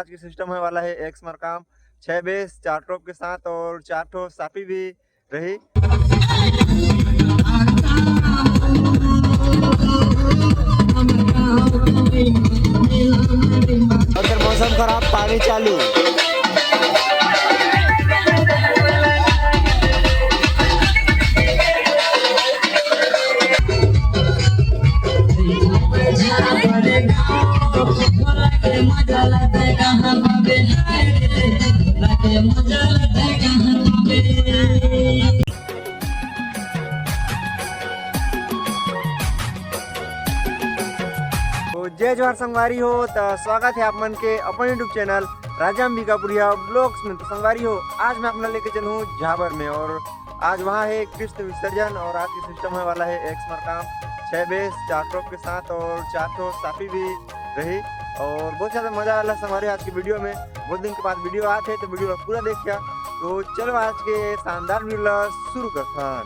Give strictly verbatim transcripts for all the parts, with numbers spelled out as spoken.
आज के सिस्टम होने वाला है एक्स मरकाम, छह बेस, चार टॉप के साथ और चार ठो सापी भी रही। अगर मौसम खराब, पानी चालू। तो जय जोहार संगवारी हो, तो स्वागत है आप मन के अपन YouTube चैनल राजा अंबिकापुरिया ब्लॉग्स में। तो संगवारी हो, आज मैं अपना लेके चलूँ झाबर में और आज वहाँ है कृष्ण विसर्जन और आज की सिस्टम होने वाला है एक्स मरकाम, छह बेस, चार टॉप के साथ और चार ठो सापी भी रही और बहुत ज़्यादा मज़ा वाला संगवारी आज की वीडियो में। बहुत दिन के बाद वीडियो आत है तो वीडियो पूरा देखिया। तो चलो आज के शानदार वीडियो ला शुरू करथन।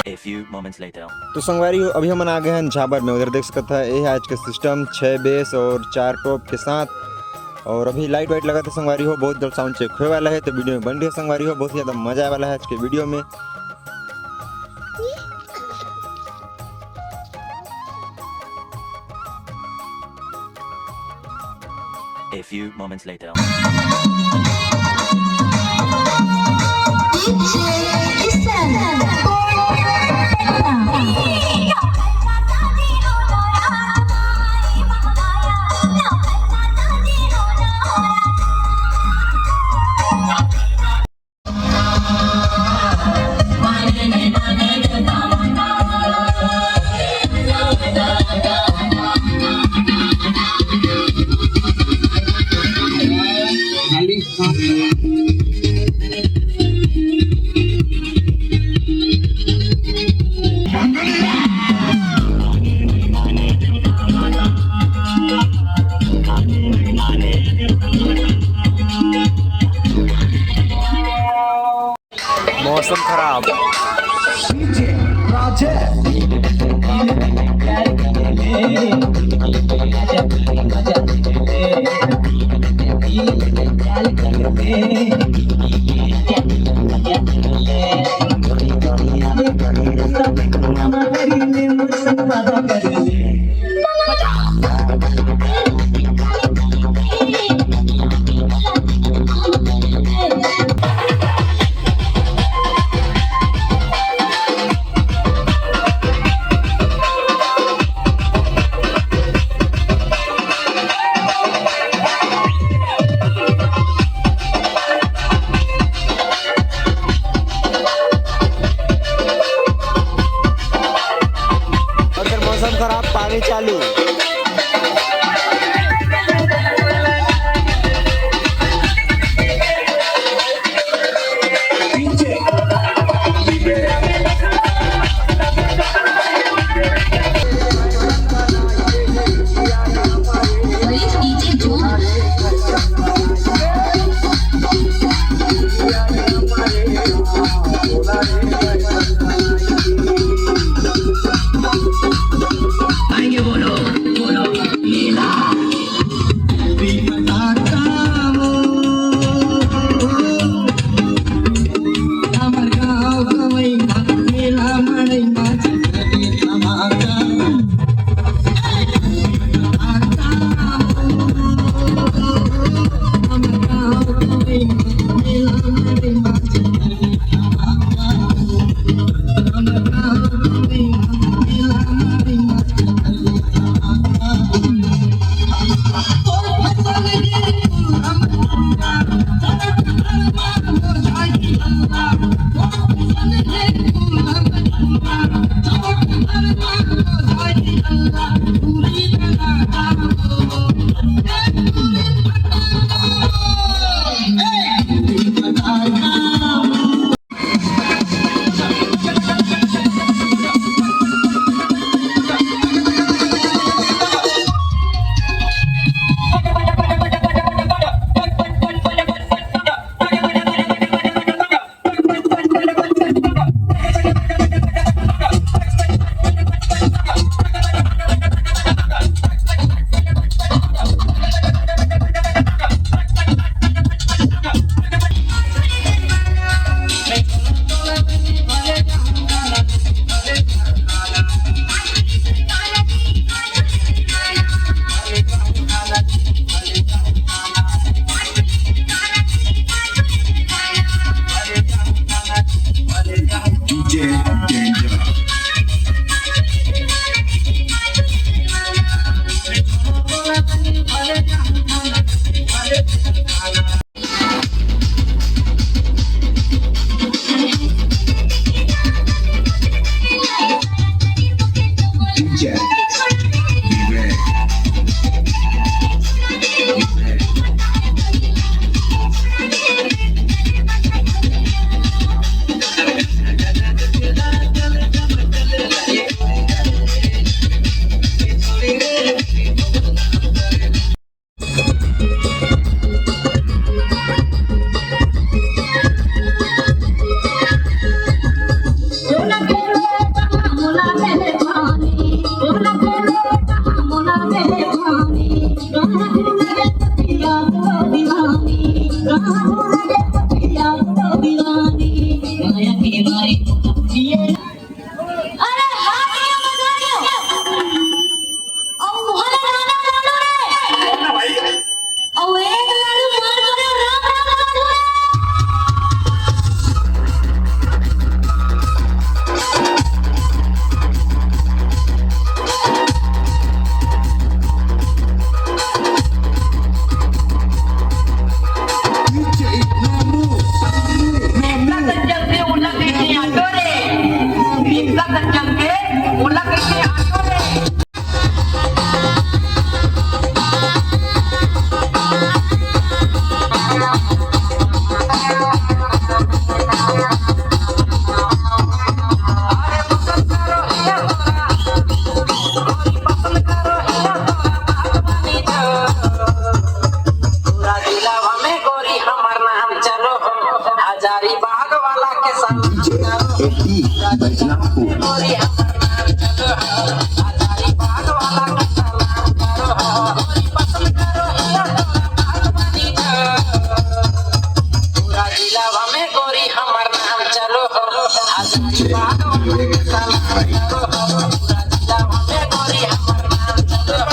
A few moments later. तो संगवारी हो, अभी हमन आ गए हैं झाबर में। उधर देख सकत है, ये है आज के सिस्टम, छः बेस और चार टॉप के साथ। और अभी लाइट वाइट लगा था संगवारी हो, बहुत जल्द साउंड चेक होने वाला है, तो वीडियो में बन रही है संगवारी हो, बहुत ही ज़्यादा मज़ा आने वाला है आज के वीडियो में। A few moments later. मौसम खराब। अगर मौसम खराब, पानी चालू। अरे हाँ भैया, मजा आ गया। अब वहाँ लगा ना लाडू रे। अउ एक लाडू मार दो रे, राम राम लाडू रे। पूरा जिलावा में गोरी हमर नाम चलो, हजारीबाग वाला के सलाम करो। एटी बैजनाथपुर। गोरी हमर नाम चलो, हजारीबाग वाला के सलाम करो। गोरी पसंद करो, हिया तोरा बात मानी जो। पूरा जिलावा में गोरी हमर नाम चलो, हजारीबाग वाला के सलाम करो। पूरा जिलावा में गोरी हमर नाम चलो।